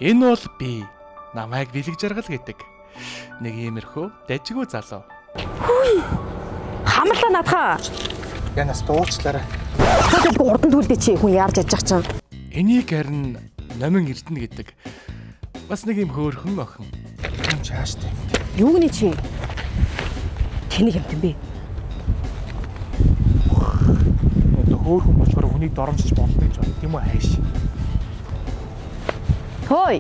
Энэ бол би. Намайг бэлэг жаргал гэдэг. Нэг иймэрхүү дажгүй залуу. Хамарлаа наадхаа. Янаас дуучлаарай. Цаад урдан түлдээ чи хүн яарч яж чинь. Энийг харин Номин Эрдэнэ гэдэг. Бас нэг юм хөөрхөн охин. Юм чааш тийм. Юу гинэ чи? Тэнийг юмт юм бэ? Одоо хөөхөн болохоор хүнийг доромжиж болно гэж байна. Тийм үү хайш. Хөөй,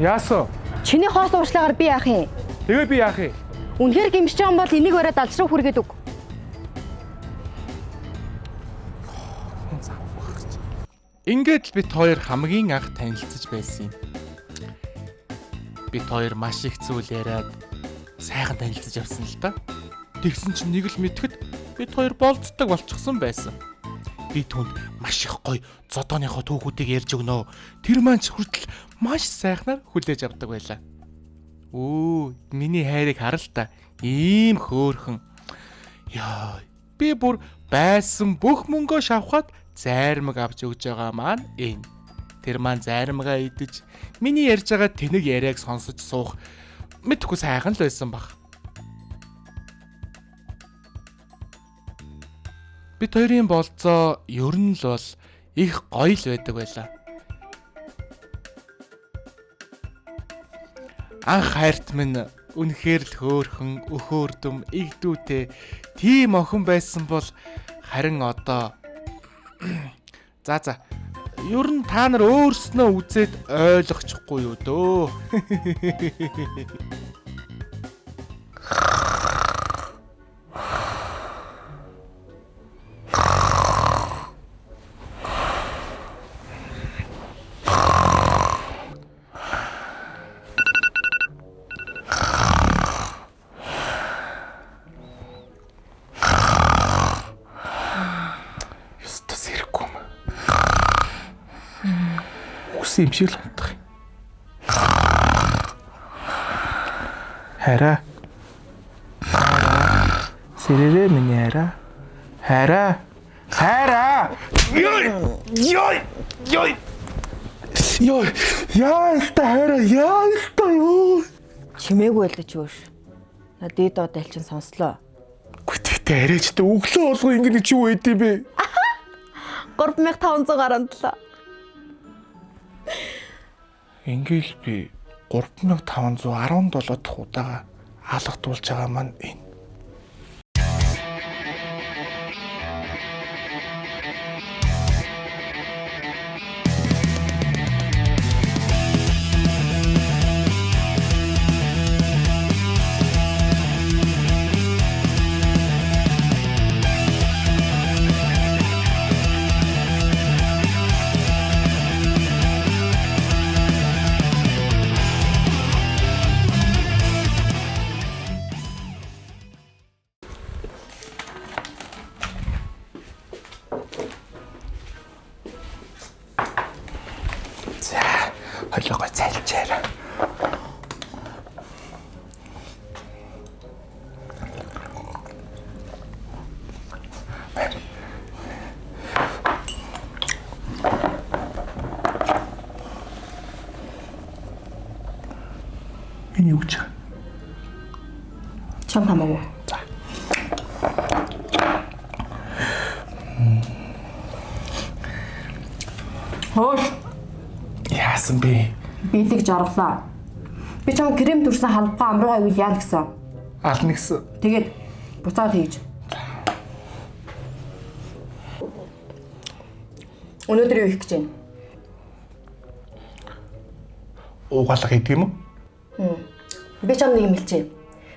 Яасан? чиний хоос ууршлагаар би яах юм? Тэгээ би яах юм? Үнэхээр гимшиж байгаа юм бол энийг бариад алж руу хүргээд өг. Ингээд л бит хоёр хамгийн анх танилцаж байсан юм. Бит хоёр маш их зүйл яриад сайхан танилцаж явсан л та. Тэгсэн чинь нэг л мэтгэд бит хоёр болцдог болчихсон байсан. Би түнд маш их гоё зодооныхоо түүхүүдийг ярьж өгнө. Тэр маань ч хүртэл маш сайхнаар хүлээж авдаг байлаа. Өө, миний хайрыг хар л та. Ийм хөөрхөн. Яа, би бүр байсан бүх мөнгөө шавхаад зайрмаг авч өгж байгаа маань энэ. Тэр маань зайрмагаа идэж миний ярьж байгаа тэнэг яриаг сонсож суух мэдхгүй сайхан л байсан баг. Бид хоёрын болцоо ер нь л бол их гоё л байдаг байлаа. Анх хайрт минь үнэхээр л хөөхөн, өхөөрдөм, игдүүтэй тийм охин байсан бол харин одоо за за ер нь та нар өөрснөө үзээд ойлгочихгүй юу дөө. Ёстой сэрэхгүй юм. Үгүй юм шиг л унтах юм. Хараа. Хараа. Сэрэрээ миний хараа. Хараа. Хараа. Йой. Йой. Йой. Йой. Яа өстой хараа. Яа өстой юу. Чимээгүй байлаа чи өөрш. На дээд доод альчин сонслоо. Гүтгтэй арайч та өглөө болго ингэ нэг чи юу байд юм бэ? 3517. Ингээл би 3517 дахь удаага алгадуулж байгаа маань энэ. За, хоёлоо зайлчаарай. Миний юу гэж байгаа? Чам хамаагүй. За. Хөөш, Яасан бэ? бэлэг жаргалаа. Би чам крем төрсэн халбгаа амруугаа ивэл яана гэсэн. Ална гэсэн. Тэгээд буцаад хийж. Өнөөдөр юу хийх гэж байна? Уугаалга хийдэг юм уу? Би чам нэг юм хэлчихье.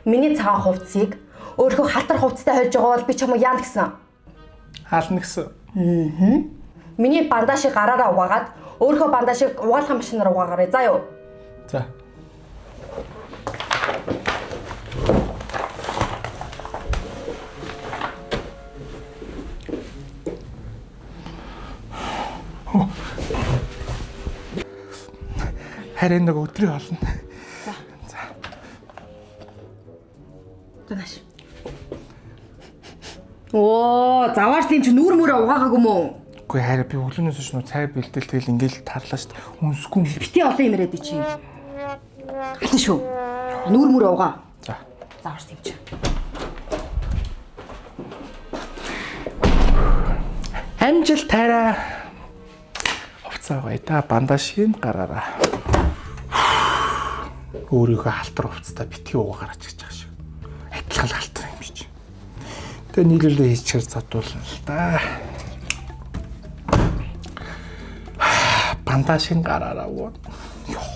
Миний цагаан хувцсыг өөрийнхөө халтар хувцастай хольж байгаа бол би чамайг яана гэсэн. Ална гэсэн. Миний бандажийг гараараа угаагаад өөрийнхөө бандажийг угаалгын машинаар угаагаарай. За юу? За. Харин нэг өдрийн хоолно. За нааш. Оо, заваарсан юм чи нүүр мөрөө угаагаагүй юм уу? Үгүй хайраа би өглөөнөөс хойш нөө цай бэлдээл тэгэл ингээл тарлаа шүү дээ. Үнсгүй юм. Бити олон юм яриад чи. Алсан шүү. Нүүр мүр уугаа. За. За орсон юм чи. Амжилт хайраа. Хувцаа гоё да бандаж шин гараараа. Өөрийнхөө халтар хувцастай битгий уугаа гарч гэж байгаа шиг. Адилхан халтар юм чи. Тэгээ нийлүүлээ хийчихээр задуулна л да. Бандаж шин гараараа уу. Йоо.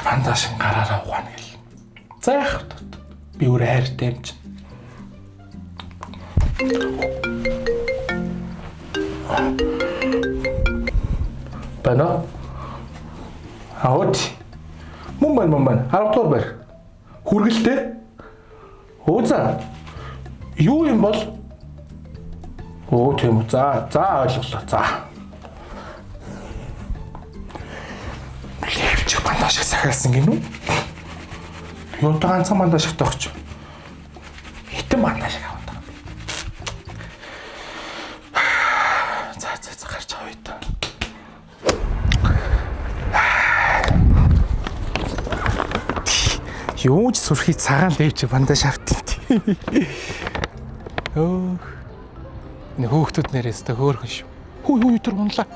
Бандаж шин гараараа угаана гэл. За яах вэ? Би өөр хайртай юм чинь. Байна. Аот. Мөн байна, мөн байна. 10 дугаар байр. Хүргэлтэй. Өө за. Юу юм бол? Өө тийм үү. За, за ойлголоо. За. Левч бандаж шиг сахиалсан гинүү? Би одоо ганцхан бандаж шигтэй огч. Хитэн бандаж шиг аваад байгаа юм. За за за гарч авъя та. Юу ч сүрхий цагаан левч бандаж авт юм. Өөх. Энэ хөөхтүүд нэрээс тэ хөөрхөн шүү. Хүй хүй тэр унлаа.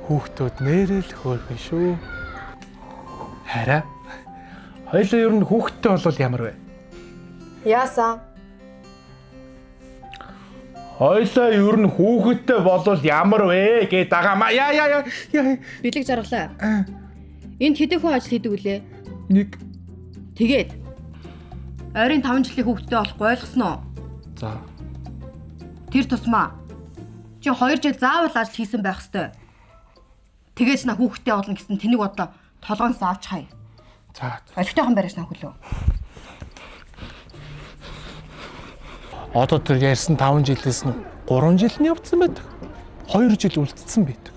Хүүхдүүд нэрэл хөөрхөн шүү. Хараа. Хоёлаа ер нь хүүхдтэй болвол ямар вэ? Яасан? Хоёлаа ер нь хүүхэдтэй болвол ямар вэ гээд байгаа маа. Яа яа яа. Бэлэг жаргалаа. Энд хэдэн хүн ажил хийдэг вүлээ? Нэг. Тэгээд ойрын 5 жилийн хүүхэдтэй болохгүй ойлгосон уу? За. Тэр тусмаа чи 2 жил заавал ажил хийсэн байх ёстой. Тэгээж на хүүхэдтэй болно гэсэн тэнэг бодлоо толгоноос авч хай. За. Олигтойхон барьж на хөлөө. Одоо тэр ярьсан 5 жилээс нь 3 жил нь явцсан байдаг. 2 жил үлдсэн байдаг.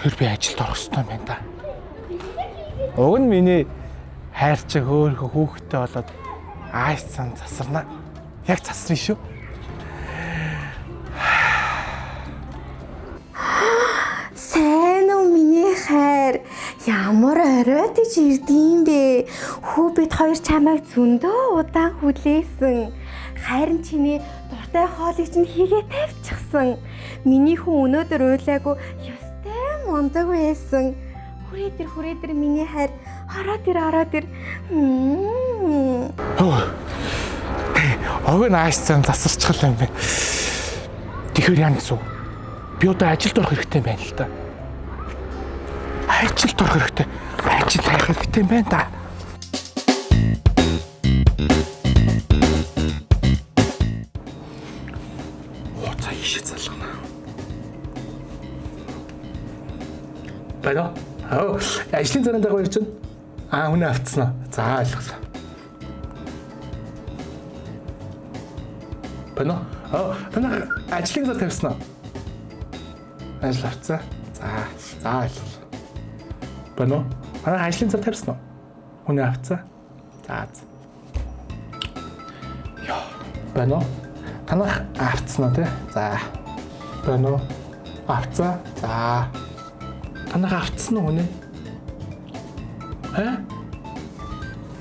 Тэр би ажилд орох ёстой юм байна да. Уг нь миний хайрчиг хөөхө хүүхэдтэй болоод ааш цан засарна. Яг засарна шүү. Сайн уу миний хайр? Ямар оройтж ирдэм бэ? Хүү бид хоёр чамайг зөндөө удаан хүлээсэн. Харин чиний дуртай хоолыг чинь хийгээ тавьчихсан. Миний хүн өнөөдөр уйлаагүй ёстой мундаг байсан. Хүрээ тэр миний хайр. Ороод ир ороод ир. Ог нь ааш цан засарчхал юм байна. Тэгэхээр яа гэсэн үг? Би одоо ажилд орох хэрэгтэй юм байна л да. Ажилд орох хэрэгтэй. Ажил хайх хэрэгтэй юм байна да. Хуцаа ийшээ залгана. Байна. Аа, ажлын зарын дагуу ярьж байна. Аа, хүнээ автсан аа. За, ойлголоо. Байна. Аа, танай ажлын зар тавьсан уу? Ажил авцсан. За, за ойлголоо. Байна уу? Манай ажлын зар тавьсан уу? Хүнээ авцсан. За. За. Йоо. Байна уу? Танах авцсан уу те? За. Байна уу? Авцсан. За. Танах авцсан уу хүнээ? Аа?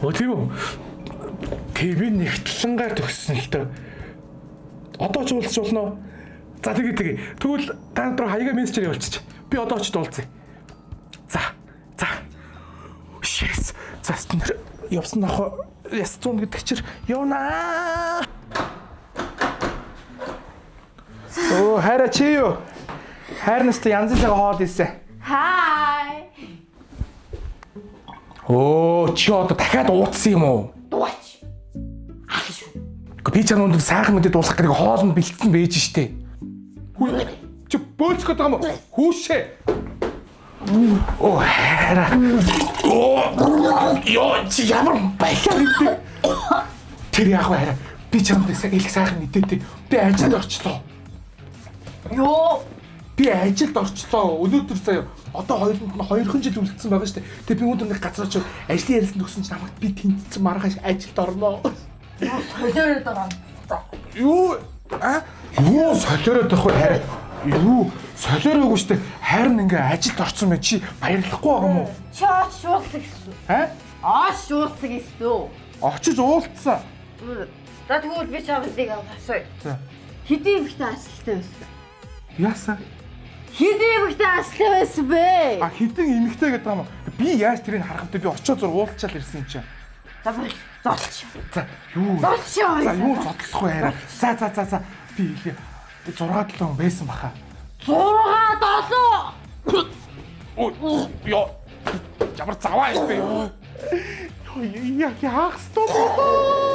Өө тийм үү? Тэр би нэгтлэнгаар төгссөн л төө. Одоо ч уулзч болно уу? За тэгээ тэгээ. Тэгвэл та нар хаяга мессежээр явуулчих. Би одоо очиж уулзъя. За. За. Шээс. За нэр явсан ах яс зүүн гэдэг чир явнаа. Оо хайра чи юу? Хайрнаас янз бүрийн хоол ийсэн. Хай. Оо чи одоо дахиад ууцсан юм уу? Дууач. Алсан шүү. Би ч өндөр сайхан мэдээ дуулах гэдэг хоол нь бэлдсэн байж штэ. Чи бөөлцөх гэдэг юм уу? Хүүшээ. Оо хайра. Оо ёо чи ямар баялаа юм бэ? Тэр яг хайра. Би чамд илх сайхан мэдээтэй. Би ажилд орчлоо. Йоо. Би ажилд орчлоо. Өнөөдөр заяа одоо хоёуланд нь хоёрхан жил үлдсэн байгаа шүү дээ. Тэгээ би өнөөдөр нэг газар очив ажлын ярилцсан төгсөн чинь намайг би тэнцсэн маргааш ажилд орно. Солиороод байгаа. Юу? А? Юу солиороод байх вэ? Харин юу солиороогүй шүү дээ. Харин ингээ ажилд орсон мэн чи баярлахгүй байгаа юм уу? Чи оч шуулсан гэсэн. А? Оч шуулсан гэсэн. Очиж уулзсан. За тэгвэл би чамд нэг асууя. За. Хэдийн эмэгтэй ажилттай байсан? Яасан? Хэдийн эмэгтэй ажилттай байсан бэ? А хитэн эмэгтэй гэдэг юм уу? Би яаж тэрийг харах вэ? Би очиод зур уулзчаал ирсэн юм чинь. За бол золч. За юу? Золч. За юу зодлохгүй хараа. За за за за би хэлье. 6 7 хүн байсан баха. 6 7. Ой ёо. Ямар заваа юм бэ? Яа яах ёстой болоо.